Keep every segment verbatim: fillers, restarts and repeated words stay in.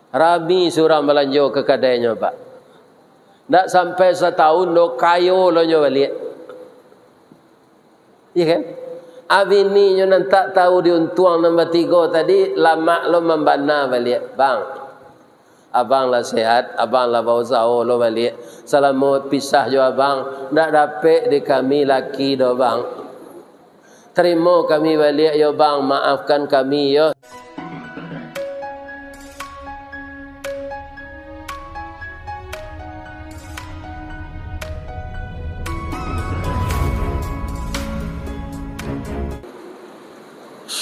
Rami surang balanjo ka kadainyo, Pak. Ndak sampai satahun doh, kayo lo nyo baliak. Iya kan? Abininyo nan tak tahu diuntuang nan batigo tadi, lamak lo mambana baliak. "Bang, abang lah sehat, abang lah bausaho lo baliak. Salamo pisah jo abang, ndak dapek di kami laki doh, Bang. Tarimo kami baliak yo, Bang, maafkan kami yo."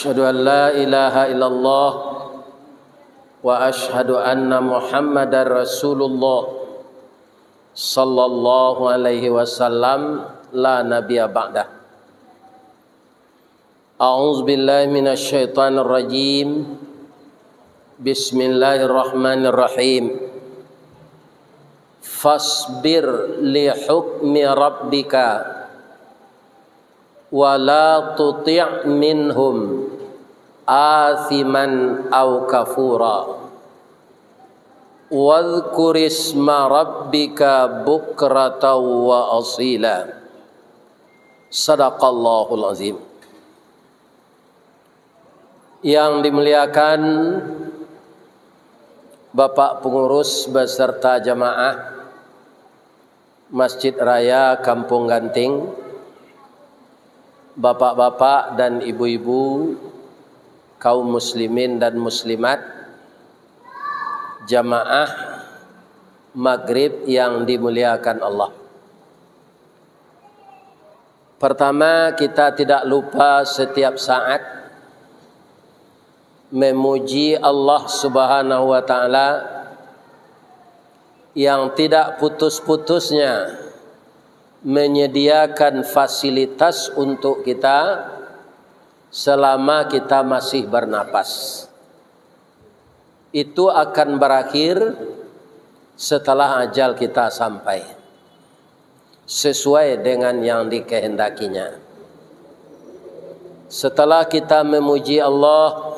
Asyhadu an la ilaha illallah wa asyhadu anna Muhammadar Rasulullah sallallahu alaihi wasallam, la nabiyya ba'dah. A'udzubillahi minasyaitonirrajim. Bismillahirrahmanirrahim. Fasbir li hukmi rabbika, wa la tuti' minhum athiman au kafura. Wadhkurisma rabbika bukratan wa asila. Sadaqallahul azim. Yang dimuliakan Bapak Pengurus beserta jamaah Masjid Raya Kampung Ganting, bapak-bapak dan ibu-ibu, kaum muslimin dan muslimat, jamaah Maghrib yang dimuliakan Allah. Pertama, kita tidak lupa setiap saat memuji Allah Subhanahu wa Ta'ala yang tidak putus-putusnya menyediakan fasilitas untuk kita selama kita masih bernapas. Itu akan berakhir setelah ajal kita sampai, sesuai dengan yang dikehendakinya. Setelah kita memuji Allah,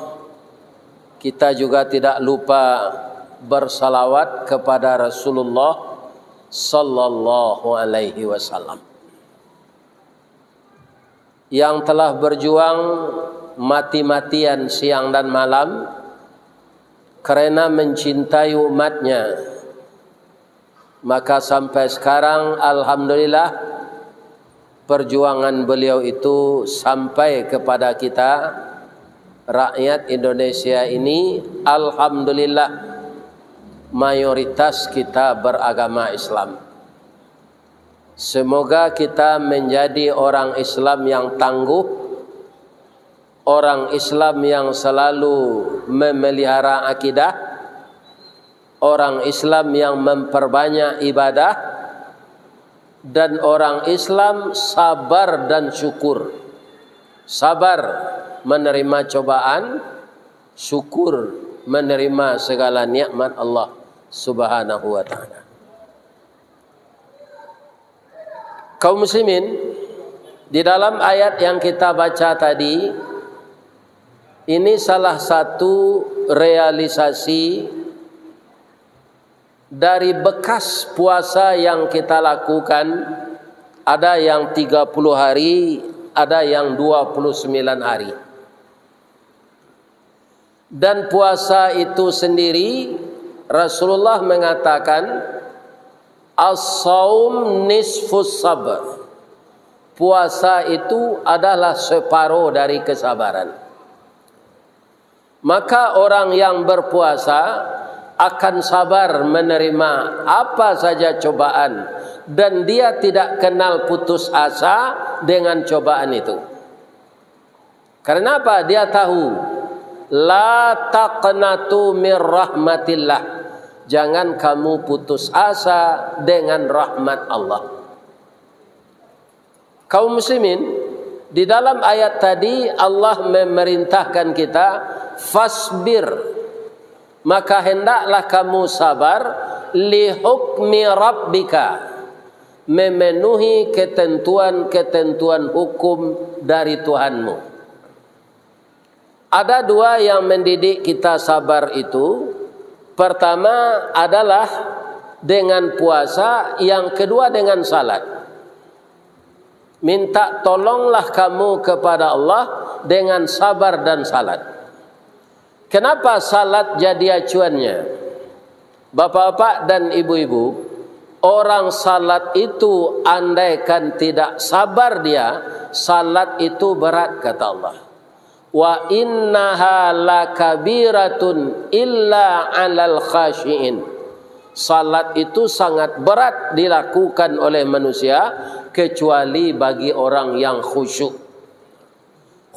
kita juga tidak lupa bersalawat kepada Rasulullah sallallahu alaihi wasallam, yang telah berjuang mati-matian siang dan malam karena mencintai umatnya. Maka sampai sekarang, alhamdulillah, perjuangan beliau itu sampai kepada kita, rakyat Indonesia ini, alhamdulillah, mayoritas kita beragama Islam. Semoga kita menjadi orang Islam yang tangguh, orang Islam yang selalu memelihara akidah, orang Islam yang memperbanyak ibadah, dan orang Islam sabar dan syukur. Sabar menerima cobaan, syukur menerima segala nikmat Allah Subhanahu wa Ta'ala. Kaum muslimin, di dalam ayat yang kita baca tadi, ini salah satu realisasi dari bekas puasa yang kita lakukan, ada yang tiga puluh hari, ada yang dua puluh sembilan hari. Dan puasa itu sendiri, Rasulullah mengatakan, "As-saum nisfus sabr." Puasa itu adalah separuh dari kesabaran. Maka orang yang berpuasa akan sabar menerima apa saja cobaan, dan dia tidak kenal putus asa dengan cobaan itu. Karena apa? Dia tahu, "La taqnatu mir rahmatillah." Jangan kamu putus asa dengan rahmat Allah. Kaum muslimin, di dalam ayat tadi Allah memerintahkan kita, "Fasbir." Maka hendaklah kamu sabar, "li hukmi rabbika." Memenuhi ketentuan-ketentuan hukum dari Tuhanmu. Ada dua yang mendidik kita sabar itu. Pertama adalah dengan puasa, yang kedua dengan salat. Minta tolonglah kamu kepada Allah dengan sabar dan salat. Kenapa salat jadi acuannya? Bapak-bapak dan ibu-ibu, orang salat itu andaikan tidak sabar dia, salat itu berat, kata Allah. "Wa innaha lakabiratun illa 'alal khasyiin." Salat itu sangat berat dilakukan oleh manusia, kecuali bagi orang yang khusyuk.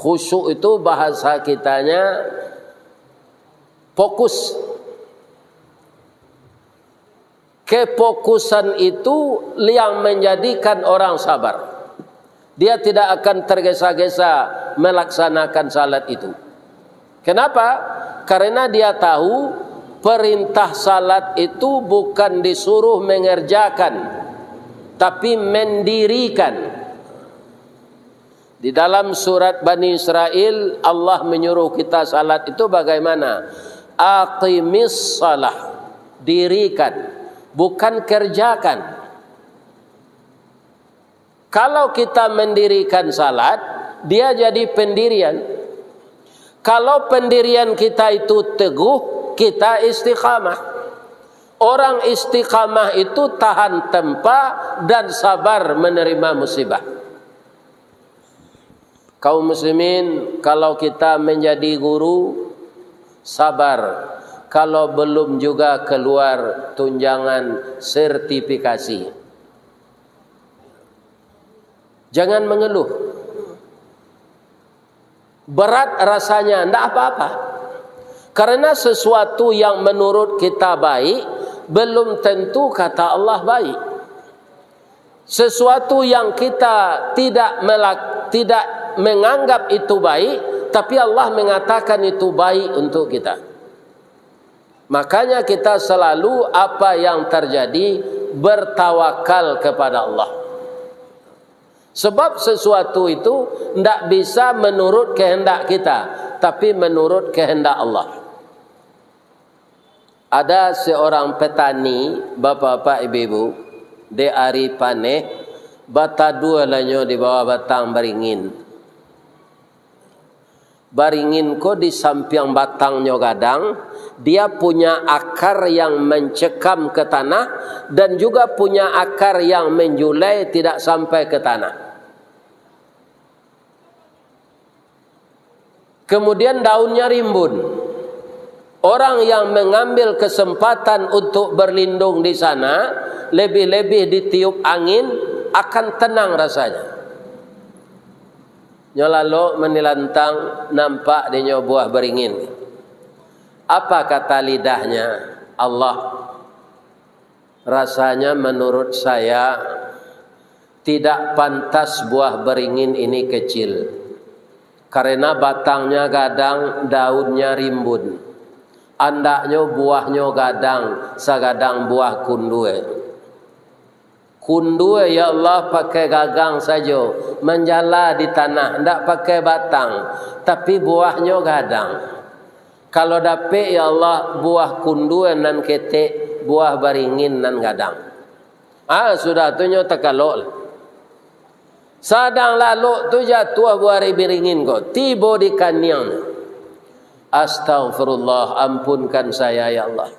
Khusyuk itu bahasa kitanya fokus. Kefokusan itu yang menjadikan orang sabar. Dia tidak akan tergesa-gesa melaksanakan salat itu. Kenapa? Karena dia tahu perintah salat itu bukan disuruh mengerjakan, tapi mendirikan. Di dalam surat Bani Israel, Allah menyuruh kita salat itu bagaimana? "Aqimis salah." Dirikan, bukan kerjakan. Kalau kita mendirikan salat, dia jadi pendirian. Kalau pendirian kita itu teguh, kita istiqamah. Orang istiqamah itu tahan tempa dan sabar menerima musibah. Kaum muslimin, kalau kita menjadi guru, sabar. Kalau belum juga keluar tunjangan sertifikasi, jangan mengeluh. Berat rasanya, ndak apa-apa. Karena sesuatu yang menurut kita baik, belum tentu kata Allah baik. Sesuatu yang kita tidak melak-, tidak menganggap itu baik, tapi Allah mengatakan itu baik untuk kita. Makanya kita selalu, apa yang terjadi, bertawakal kepada Allah. Sebab sesuatu itu ndak bisa menurut kehendak kita, tapi menurut kehendak Allah. Ada seorang petani, bapak-bapak, ibu-ibu, di ari paneh, bataduah lah nyo di bawah batang baringin. Baringin ko di sampiang batangnyo gadang, dia punya akar yang mencekam ke tanah, dan juga punya akar yang menjulai tidak sampai ke tanah. Kemudian daunnya rimbun. Orang yang mengambil kesempatan untuk berlindung di sana, lebih-lebih ditiup angin, akan tenang rasanya. Nyo lalok manilantang, nampak di nyo buah baringin. Apa kata lidahnya? Allah. Rasanya, menurut saya, tidak pantas buah baringin ini kecil, karena batangnya gadang, daunnya rimbun. Andaknyo buahnyo gadang, sagadang buah kundue. Kundue, ya Allah, pakai gagang sajo, manjala di tanah, ndak pakai batang, tapi buahnyo gadang. Kalau dapek, ya Allah, buah kundue nan ketek, buah baringin nan gadang. Ah, sudah tu nyo takalok lah. Sadang lalok tu jatuah buah baringin ko, tibo di kaniang. Astagfirullah, ampunkan saya, ya Allah.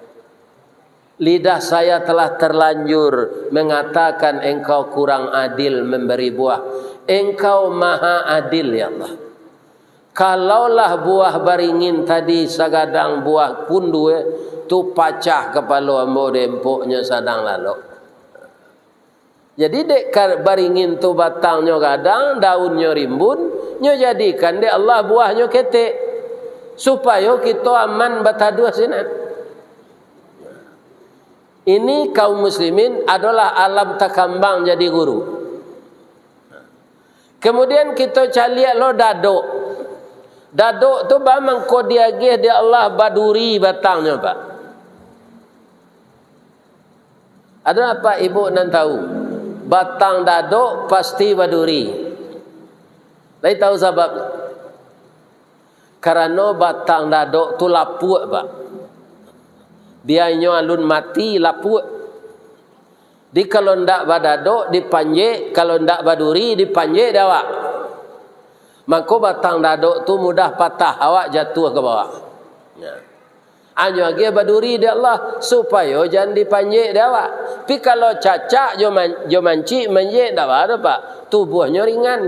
Lidah saya telah terlanjur mengatakan Engkau kurang adil memberi buah. Engkau Maha Adil, ya Allah. Kalaulah buah baringin tadi sagadang buah kundue, tu pacah kapalo ambo dek mpoknyo sadang lalok. Jadi, dek ka-, baringin tu batangnyo gadang, daunnyo rimbun, nyo jadikan dek Allah buahnyo ketek, supayo kito aman bataduah sinan. Ini, kaum muslimin, adolah alam takambang jadi guru. Kemudian kito caliak lo dadok. Dadok tu ba mangko diagiah dek Allah baduri batangnyo, Pak. Ado apak ibuk nan tahu? Batang dadok pasti baduri. Lai tahu sabab? Karano batang dadok tu lapuak, Pak. Bia inyo alun mati, lapuak. Di kalau ndak badadok, dipanjek, kalau ndak baduri, dipanjek dek awak. Mako batang dadok tu mudah patah, awak jatuah ka bawah. Nah. Anyo agiah baduri dek Allah, supayo jan dipanjek dek awak. Pi kalau cacak jo man-, jo mancik manjek, ndak baa doh, Pak. Tubuahnyo ringan.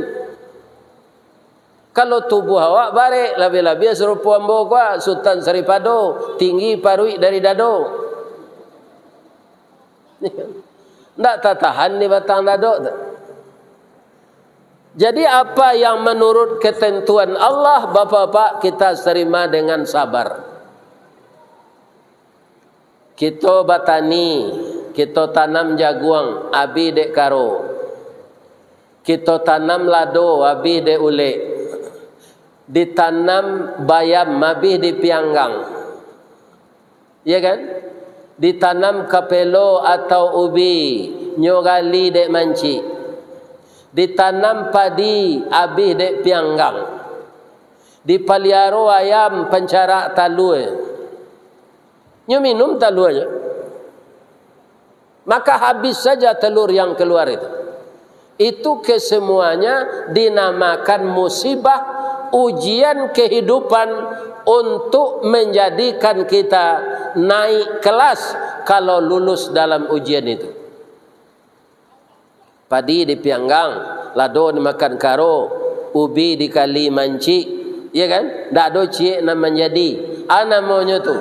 Kalau tubuah awak barek, labiah-labiah sarupo ambo ko, Sutan Saripado, tinggi paruik dari dado. Ndak tatahan di batang dadok tu. Jadi, apa yang menurut ketentuan Allah, Bapak-bapak, kita terima dengan sabar. Kito batani, kito tanam jaguang, abih dek karo. Kito tanam lado, abih dek ulek. Ditanam bayam, abih dipianggang. Ya kan? Ditanam kapelo atau ubi, nyo gali dek mancik. Ditanam padi, abih dek pianggang. Dipaliaro ayam pancarak talua. Nyo minum taluanyo, maka habis saja telur yang keluar itu. Itu kesemuanya dinamakan musibah, ujian kehidupan untuk menjadikan kita naik kelas kalau lulus dalam ujian itu. Padi dipianggang, lado dimakan karo, ubi dikali mancik, ya kan? Ndak ado ciek nan manjadi. A namonyo tu?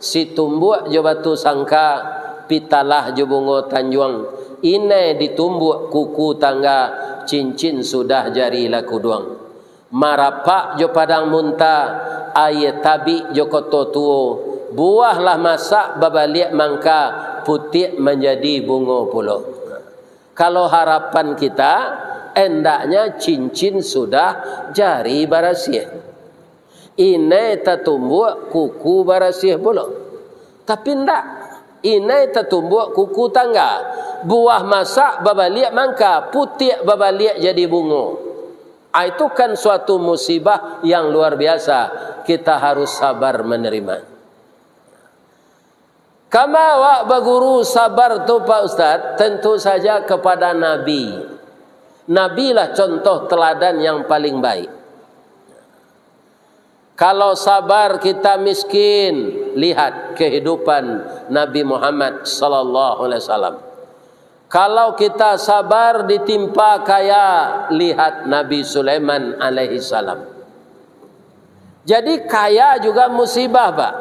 Situmbuak jo batu sangka, pitalah jo bungo tanjuang, inai ditumbuak kuku tangga, cincin sudah jari lah kuduang. Marapak jo padang munta, aia tabik jo koto tuo, buah lah masak babaliak mangka, putiak manjadi bungo pulo. Kalau harapan kita, endaknya cincin sudah jari barasiah. Inai tatumbuak kuku barasiah pulo. Tapi ndak. Inai tatumbuak kuku tangga. Buah masak babaliak mangka, putiak babaliak jadi bungo. Ah, itu kan suatu musibah yang luar biasa. Kita harus sabar menerima. Kama awak baguru sabar tu, Pak Ustaz? Tentu saja kepada Nabi. Nabilah contoh teladan yang paling baik. Kalau sabar kita miskin, lihat kehidupan Nabi Muhammad sallallahu alaihi wasallam. Kalau kita sabar ditimpa kaya, lihat Nabi Sulaiman alaihi salam. Jadi, kaya juga musibah, Pak.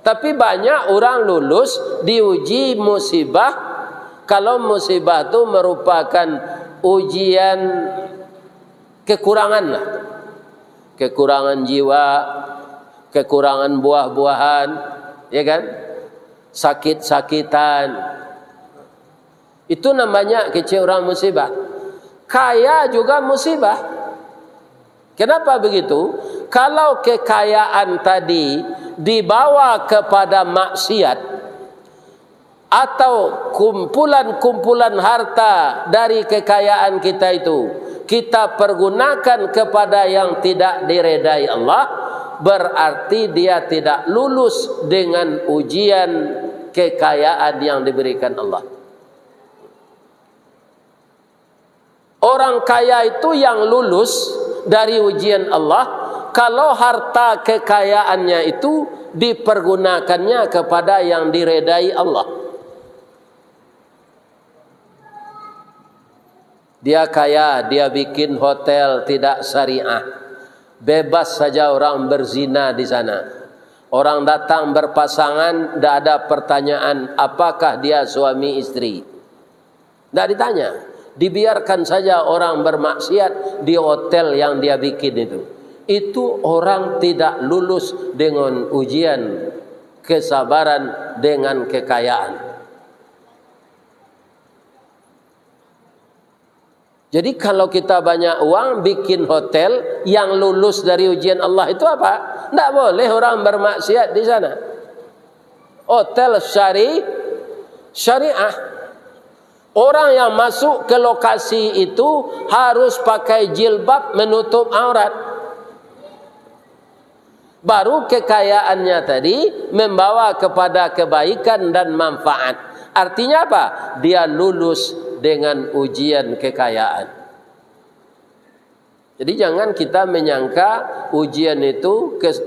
Tapi banyak urang lulus diuji musibah, kalau musibah tu merupakan ujian kekurangan lah. Kekurangan jiwa, kekurangan buah-buahan, ya kan? Sakit-sakitan. Itu nan banyak kecek urang musibah. Kaya juga musibah. Kenapa begitu? Kalau kekayaan tadi dibawa kepada maksiat, atau kumpulan-kumpulan harta dari kekayaan kita itu, kita pergunakan kepada yang tidak diredai Allah, berarti dia tidak lulus dengan ujian kekayaan yang diberikan Allah. Orang kaya itu yang lulus dari ujian Allah, kalau harta kekayaannya itu dipergunakannya kepada yang diredai Allah. Dia kaya, dia bikin hotel tidak syariah. Bebas saja orang berzina di sana. Orang datang berpasangan, tidak ada pertanyaan apakah dia suami istri. Ndak ditanya, dibiarkan saja orang bermaksiat di hotel yang dia bikin itu. Itu orang tidak lulus dengan ujian kesabaran dengan kekayaan. Jadi, kalau kita banyak uang, bikin hotel, yang lulus dari ujian Allah itu apa? Ndak boleh orang bermaksiat di sana. Hotel syari-, syariah. Orang yang masuk ke lokasi itu harus pakai jilbab menutup aurat. Baru kekayaannya tadi membawa kepada kebaikan dan manfaat. Artinya apa? Dia lulus dengan ujian kekayaan. Jadi, jangan kita menyangka ujian itu, kes-,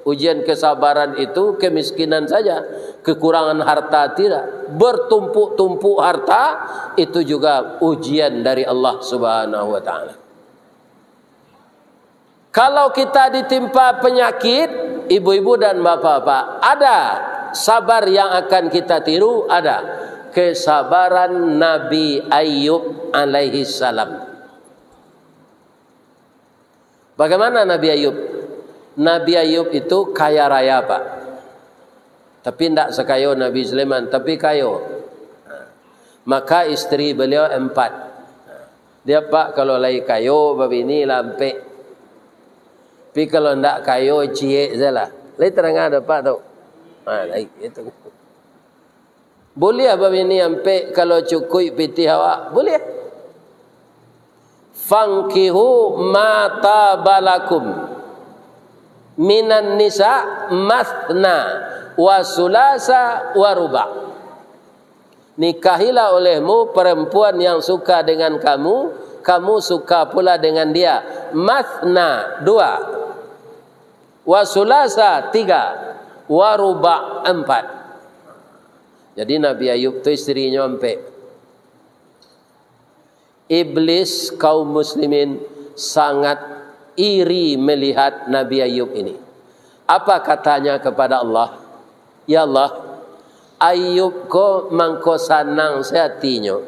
ujian kesabaran itu kemiskinan saja, kekurangan harta, tidak. Bertumpuk-tumpuk harta itu juga ujian dari Allah Subhanahu wa Ta'ala. Kalau kita ditimpa penyakit, ibu-ibu dan bapak-bapak, ada sabar yang akan kita tiru, ada kesabaran Nabi Ayub alaihi salam. Bagaimana Nabi Ayub? Nabi Ayub itu kaya raya, Pak. Tapi ndak sakayo Nabi Sulaiman, tapi kayo. Maka isteri beliau empat. Dia, Pak, kalau lai kayo, babini lah ampek. Tapi kalau ndak kayo, ciek sajolah. Lai tadanga dek Apak tu. Ha, lai, itu. Buliah babini ampek kalau cukuik pitih awak. Buliah. "Fankihu ma taba lakum minan nisa masna wa sulasa wa ruba." Nikahilah olehmu perempuan yang suka dengan kamu, kamu suka pula dengan dia. Masna, dua. Wa sulasa, tiga. Wa ruba, empat. Jadi, Nabi Ayub tu isterinyo ampek. Iblis, kaum muslimin, sangat iri melihat Nabi Ayub ini. Apa katanya kepada Allah? "Ya Allah, Ayub ko mangko sanang se atinyo.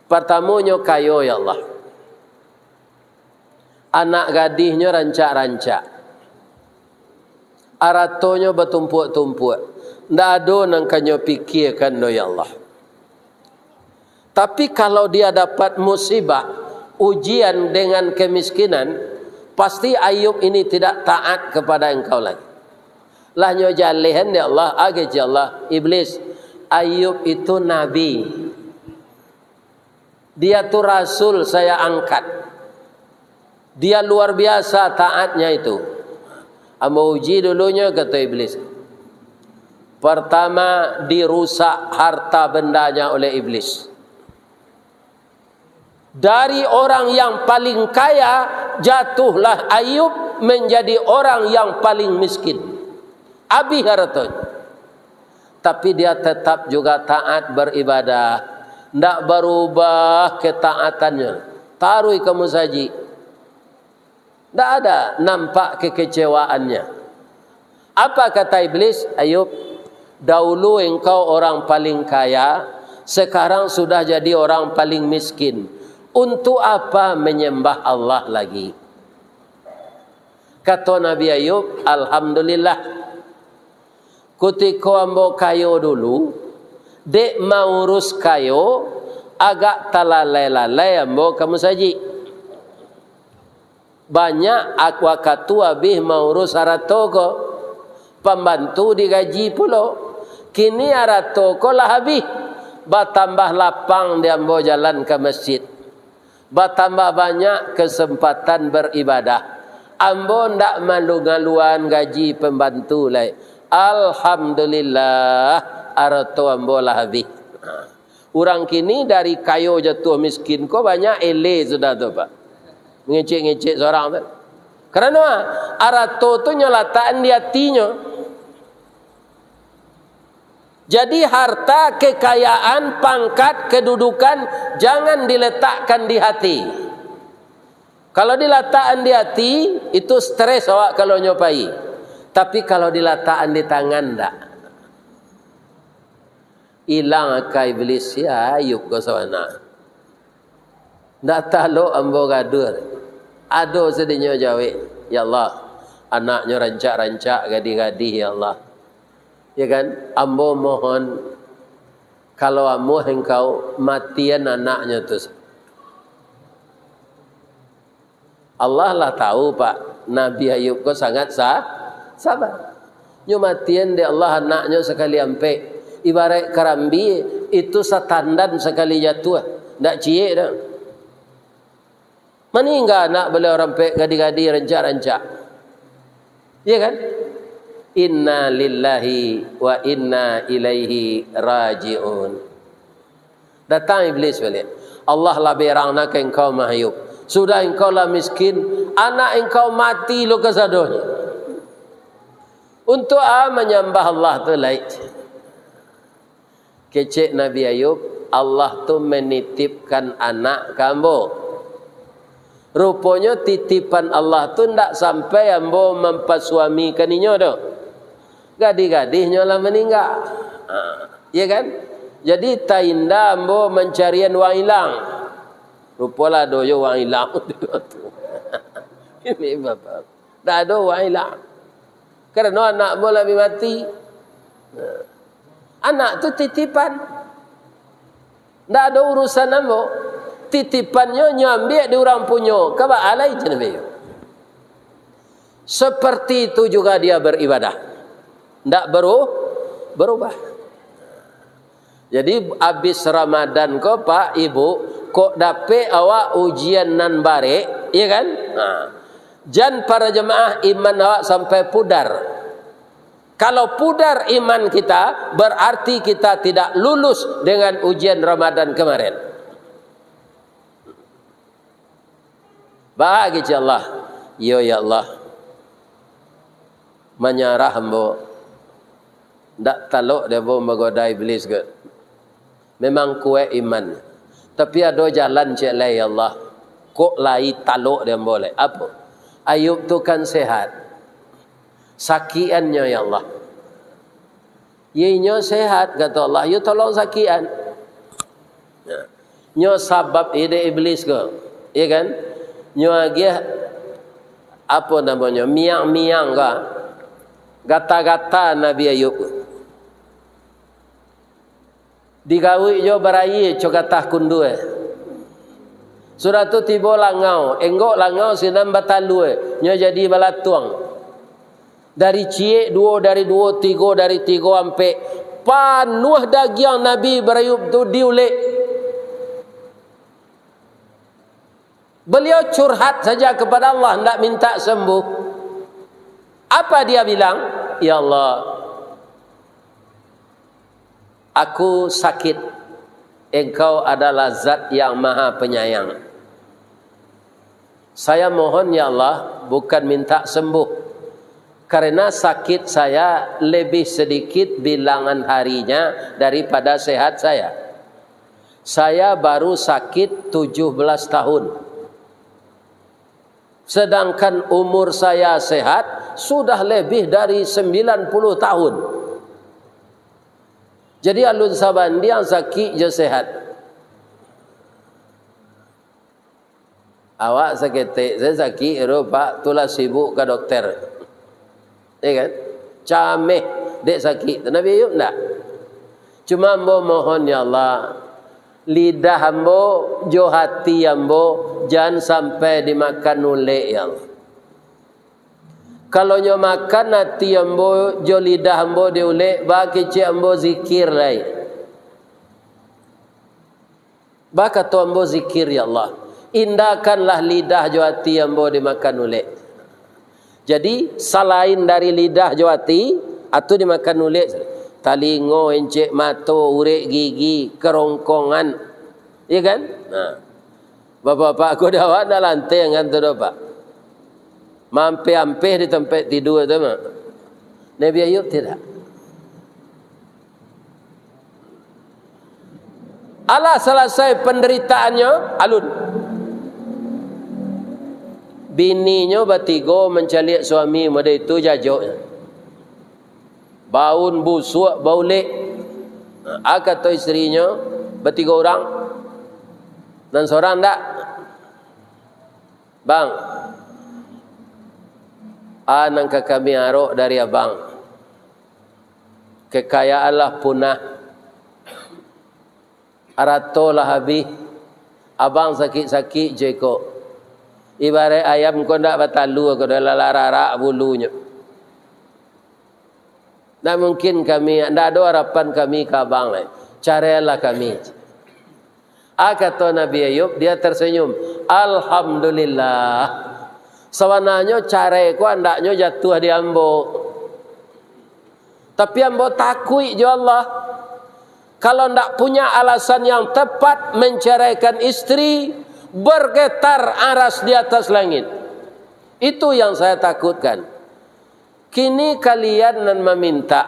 Partamonyo kayo, ya Allah. Anak gadihnyo rancak-rancak. Aratonyo batumpuak-tumpuak. Ndak ado nan ka nyo pikiakan doh, ya Allah. Tapi kalau dia dapat musibah, ujian dengan kemiskinan, pasti Ayub ini tidak taat kepada Engkau lagi." Lah nyo jalehan dek Allah, agak Allah, Iblis, Ayub itu nabi. Dia tu rasul saya angkat. Dia luar biasa taatnya itu. Ambo uji dulunyo, kata Iblis. Pertama, dirusak harta bendanya oleh Iblis. Dari orang yang paling kaya, jatuhlah Ayub menjadi orang yang paling miskin. Abih haratonyo. Tapi dia tetap juga taat beribadah. Ndak barubah ketaatannyo. Taruih ka musajik. Ndak ada nampak kekecewaannya. Apa kata Iblis? "Ayub, dahulu engkau orang paling kaya, sekarang sudah jadi orang paling miskin. Untuk apa menyembah Allah lagi?" Kato Nabi Ayub, "Alhamdulillah. Kutiko ambo kayo dulu, dek maurus kayo, agak talalai-lalai ambo ka musajik. Banyak ak-, wakatu abih maurus arato ko, pambantu digaji pulo. Kini arato ko lah abih, batambah lapang di ambo jalan ka masjid. Batambah banyak kesempatan beribadah. Ambo ndak malu-ngaluan gaji pambantu lai. Alhamdulillah, arato ambo lah abih." Urang kini dari kayo jatuah miskin ko banyak eleh sudah tu, Pak. Ngecek-ngecek surang tu. Karano arato tu nyo latakan di atinyo. Jadi, harta, kekayaan, pangkat, kedudukan, jangan diletakkan di hati. Kalau dilatakkan di hati, itu stres awak kalau nyo pai. Tapi, kalau dilatakkan di tangan, ndak. Ilang aka Iblis, ya, Ayub ko sabana. Ndak talok ambo gaduah. Ado sadinyo jawek, "Ya Allah, anaknyo rancak-rancak, gadih-gadih, ya Allah. Ya kan? Ambo mohon, kalau amuah Engkau, matian anaknyo tu." Allah lah tahu, Pak, Nabi Ayub ko sangat sa-, sabar. Nyo matian dek Allah anaknyo sakali ampek. Ibaraik karambia, itu satandan sakali jatuah. Ndak ciek doh. Maningga anak baliau rampek gadih-gadih, rancak-rancak. Iya kan? Inna lillahi wa inna ilaihi raji'un. Datang iblis baliak. Allah lah berang nak ka engkau, Ayub. Sudah engkau lah miskin, anak engkau mati lo kasadonyo. Untuk a manyambah Allah tu lai? Kecek Nabi Ayub, Allah tu menitipkan anak ka ambo. Ruponyo titipan Allah tu ndak sampai ambo mampasuamikan inyo doh. Gadih-gadih nyo lah maningga. Ha, iya kan? Jadi, tainda ambo mancarian wang ilang. Rupolah ado jo wang ilang. Ini bapak. Ndak ado wang ilang. Karano anak ambo lah bi mati. Anak tu titipan. Ndak ado urusan ambo. Titipannyo nyo ambiak di urang punyo. Ka baa lai, jar Nabi. Seperti itu juga dia beribadah. Ndak beru-, berubah. Jadi, abis Ramadan ko, Pak, Ibu, kok dapek awak ujian nan barek, iya kan? Nah, jan para jemaah, iman awak sampai pudar. Kalau pudar iman kita, berarti kita tidak lulus dengan ujian Ramadan kemarin. Baa kecek Allah, "Iyo, ya Allah, manyarah ambo. Ndak talok dek ambo magoda iblis ko. Memang kuaik iman. Tapi ado jalan ciek lai, ya Allah. Kok lai talok dek ambo lai." Apo? Ayub tu kan sehat. Sakikan nyo, ya Allah. Yo, inyo sehat, kato Allah, yo tolong sakikan. Nah, nyo sabab ide iblis ko, iya kan? Nyo agiah, apo namonyo, miang-miang ka, gata-gata Nabi Ayub ko. Digawik jo baraia co gatah kundua. Sudah tu tibo langau, enggok langau sinan batalua, nyo jadi balatuang. Dari ciek duo, dari duo tigo, dari tigo ampek, panuah dagiang Nabi Ibrahim tu diulek. Beliau curhat saja kepada Allah, ndak minta sembuh. Apa dia bilang? "Ya Allah, aku sakit. Engkau adalah Zat yang Maha Penyayang. Saya mohon, ya Allah, bukan minta sembuh, karena sakit saya lebih sedikit bilangan harinya daripada sehat saya. Saya baru sakit tujuh belas tahun. Sedangkan umur saya sehat sudah lebih dari sembilan puluh tahun." Jadi, alun sabandiang sakik jo sehat. Awak saketek saja sakik, ro, Pak, tulah sibuk ka dokter. Iya kan? Cameh dek sakik tu. Nabi Ayub ndak. "Cuma ambo mohon, ya Allah, lidah ambo jo hati ambo jan sampai dimakan ulek, ya Allah. Kalau nyo makan hati ambo jo lidah ambo dek ulek, baa kecek ambo zikir lai. Baa kato ambo zikir, ya Allah. Indakanlah lidah jo hati ambo dimakan ulek." Jadi, salain dari lidah jo hati, atu dimakan ulek, talingo encek, mato, urek gigi, kerongkongan. Iya kan? Nah. Bapak-bapak, ko dek awak ndak lanteh angan tu doh, Pak. Maampeh-ampeh di tampek tidua tu mah. Nabi Ayub tidak. Alah salasai pandaritaannyo, alun. Bininyo batigo mancaliak suami model itu jajoknyo. Baun busuak baulek. A kato istrinyo, batigo urang. Nan sorang ndak? "Bang, a nan ka kami arok dari abang. Kekayaan lah punah. Arato lah abih. Abang sakik-sakik jo iko. Ibaraik ayam ko ndak batalua ko, lah rarak bulunyo. Ndak mungkin kami, ndak ado arapan kami ka abang lai. Carailah kami." A kato Nabi Ayub, dia tersenyum. "Alhamdulillah. Sabananyo carai ko andaknyo jatuah di ambo. Tapi ambo takuik jo Allah. Kalau ndak punya alasan yang tepat menceraikan istri, bergetar aras di atas langit. Itu yang saya takutkan. Kini kalian nan maminta,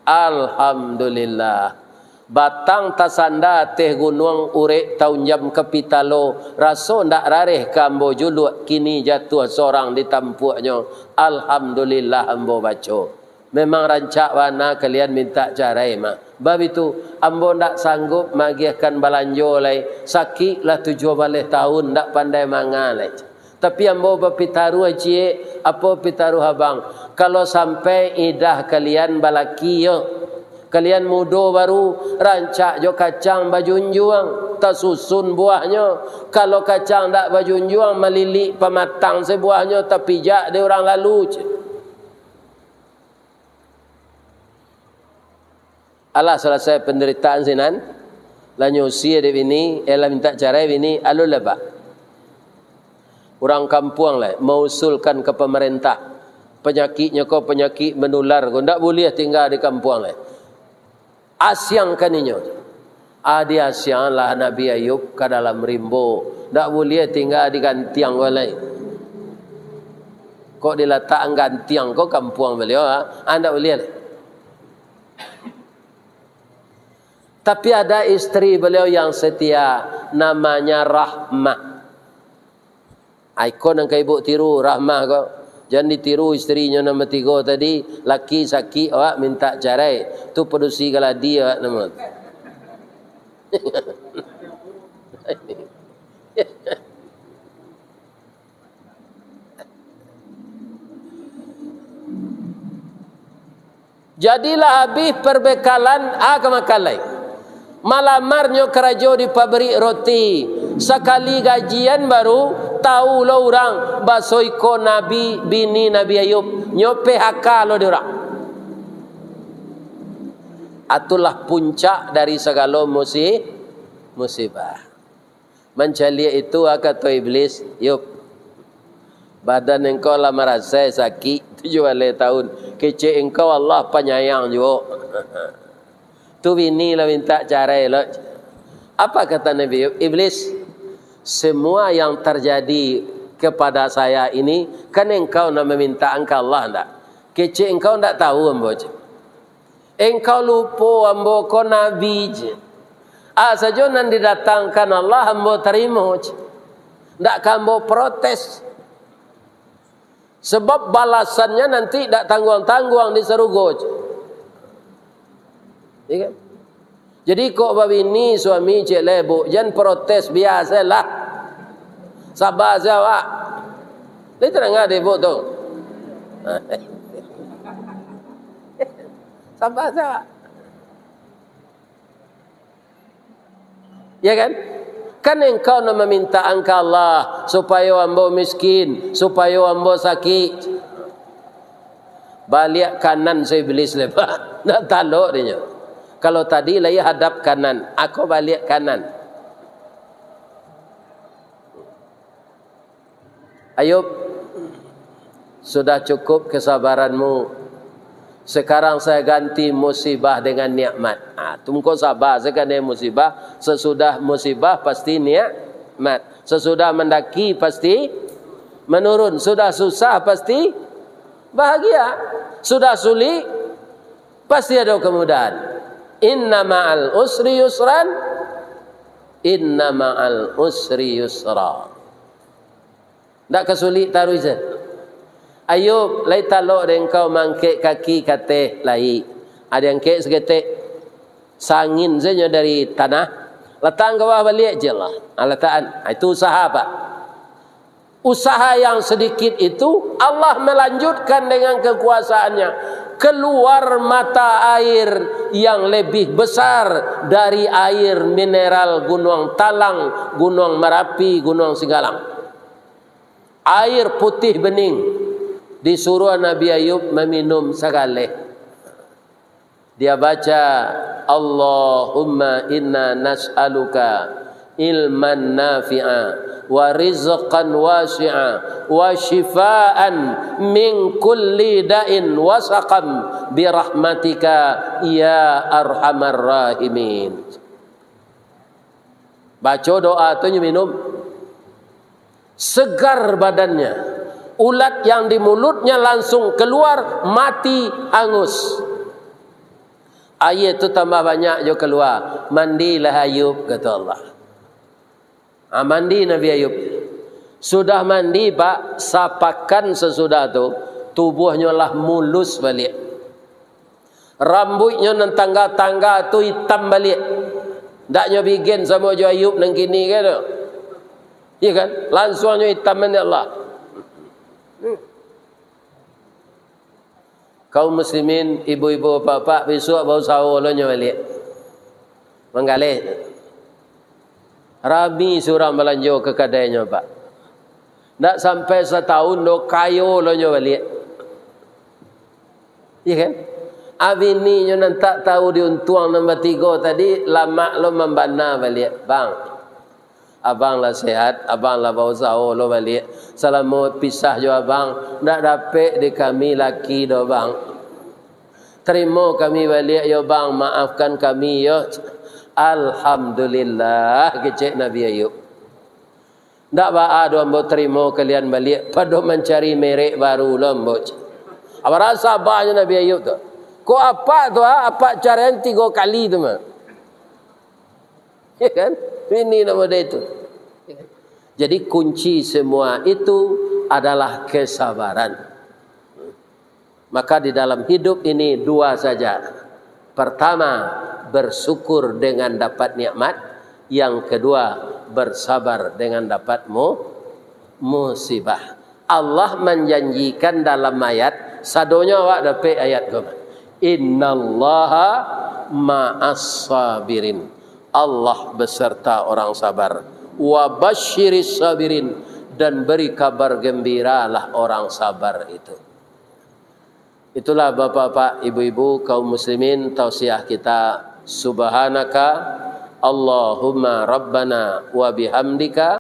alhamdulillah. Batang tasanda ateh gunuang, urek taunjam ka pitalo, raso ndak rareh ka ambo juluak, kini jatuah sorang di tampuaknyo, alhamdulillah ambo baco. Memang rancak bana kalian minta carai mah. Bab itu, ambo ndak sanggup magiahkan balanjo lai, sakik lah tujuah baleh tahun, ndak pandai manga lai. Tapi ambo bapitaruah ciek, apo pitaruah abang? Kalau sampai idah kalian balaki yo, kalian mudo baru, rancak jo kacang bajunjuang, tasusun buahnyo. Kalau kacang ndak bajunjuang, malilik pamatang se buahnyo, tapijak dek urang lalu, cek. Alah, salasai pandaritaan sinan, lah nyo usie dek bini, eh, lah mintak carai bini, alun lah, Pak. Urang kampuang lah mausulkan ka pamarentah, panyakiknyo ko panyakik manular ko, ndak buliah tingga di kampuang lai. Asiangkan inyo. Ah, diasianglah Nabi Ayub ka dalam rimbo, ndak buliah tingga di gantiang ko lai. Kok dilatakan gantiang ko kampuang baliau, ah? Ah, ndak buliah lai. Tapi ada istri beliau yang setia, namanya Rahmah. Ah, iko nan ka ibuk tiru, Rahmah ko. Jan ditiru istrinyo nomor tigo tadi, laki sakik, awak mintak carai. Tu padusi galadi awak namo. Jadilah abih perbekalan, ah, ka makan lai. Malamarnyo karajo di pabrik roti. Sakali gajian baru, tau lo urang, baso iko Nabi, bini Nabi Ayub, nyo P H K lo di urang. Itulah puncak dari sagalo musi-, musibah. Mancaliak itu, ah, kato Iblis, "Yub, badan engkau lah marasai sakik tujuah baleh tahun. Kecek engkau Allah panyayang juo." Tu bini lah mintak carai lo. Apa kata Nabi Yub? "Iblis, semua yang terjadi kepada saya ini, kan engkau nan mamintaan ka Allah ndak? Kecek engkau ndak tahu ambo, cek. Engkau lupo ambo ko nabi, cek. A sajo nan didatangkan Allah ambo tarimo, cek. Ndak ka ambo protes. Sebab balasannyo nanti ndak tangguang-tangguang di sarugo, cek." Iya kan? Jadi, kok babini suami cek lai, Buk, jan protes, biasolah. Saba se awak. Lai tadanga dek Buk tu. Saba se awak. Ya kan? Kan engkau nan mamintaan ka Allah, supayo ambo miskin, supayo ambo sakik. Baliak kanan se Iblis lepak. Ndak talok dinyo. Kalau tadi lai hadap kanan, ako baliak kanan. Ayub, sudah cukup kesabaranmu. Sekarang saya ganti musibah dengan nikmat. Ah, tu engkau sabar, sekarang musibah, sesudah musibah pasti nikmat. Sesudah mandaki pasti menurun. Sudah susah pasti bahagia. Sudah sulik pasti ada kemudahan. Inna ma'al usri yusran. Inna ma'al usri yusra. Ndak ka sulik taruih se. Ayub, lai talok dek engkau maangkek kaki ka ateh, lai. Ado angkek saketek. Sangin sajo dari tanah. Latakan ka bawah baliak je lah. Ah, latakan. Ah, itu usaha, Pak. Usaha yang sedikit itu, Allah melanjutkan dengan kekuasaan-Nya. Keluar mata air yang lebih besar dari air mineral Gunuang Talang, Gunuang Marapi, Gunuang Singgalang. Air putih bening, disuruah Nabi Ayub maminum sagaleh. Dia baca, "Allahumma inna nas'aluka ilman nafi'a wa rizqan wasi'a, wa syifaan min kulli da'in wa saqam, bi rahmatika ya arhamar rahimin. Baco doa tu nyo minum. Segar badannya. Ulat yang di mulutnya langsung keluar, mati, hangus. Aia tu tambah banyak jo kalua. Mandilah Ayub, kato Allah. Ha, mandi Nabi Ayub. Sudah mandi, Pak, sapakan sasudah tu, tubuahnyo lah mulus baliak. Rambuiknyo nan tangga-tangga tu itam baliak. Ndak nyo bigen samo jo Ayub nan kini kan tu. Iya kan? Lansuang nyo itam dek Allah. Kaum muslimin, ibu-ibu, bapak-bapak, bisuak bausaho lo nyo baliak. Manggaleh. Rami surang balanjo ka kadainyo, Pak. Ndak sampai satahun doh, kayo lo nyo baliak. Iya kan? Abini nyo nan tak tahu diuntuang nan batigo tadi, lamak lo mambana baliak, "Bang, abang lah sehat, abang lah bausaho lo baliak. Salamo pisah jo abang, ndak dapek di kami laki doh, Bang. Tarimo kami baliak yo, Bang, maafkan kami yo." "Alhamdulillah," kecek Nabi Ayub. "Ndak baa doh ambo tarimo kalian baliak, pado mancari merek baru lo ambo." Apo rasa abah nyo Nabi Ayub tu? Kok apak tu, ha? Apak caraian tigo kali tu mah. Ya kan? Ini nama dia itu. Jadi kunci semua itu adalah kesabaran. Maka di dalam hidup ini dua saja. Pertama, bersyukur dengan dapat nikmat. Yang kedua, bersabar dengan dapat mu-, musibah. Allah manjanjikan dalam ayat, sadonyo awak dapek ayat ko, "Innallaha ma'as sabirin." Allah beserta orang sabar. "Wa basyiris sabirin," dan beri kabar gembiralah orang sabar itu. Itulah bapak-bapak, ibu-ibu, kaum muslimin, tausiah kita. Subhanaka Allahumma Rabbana wa bihamdika.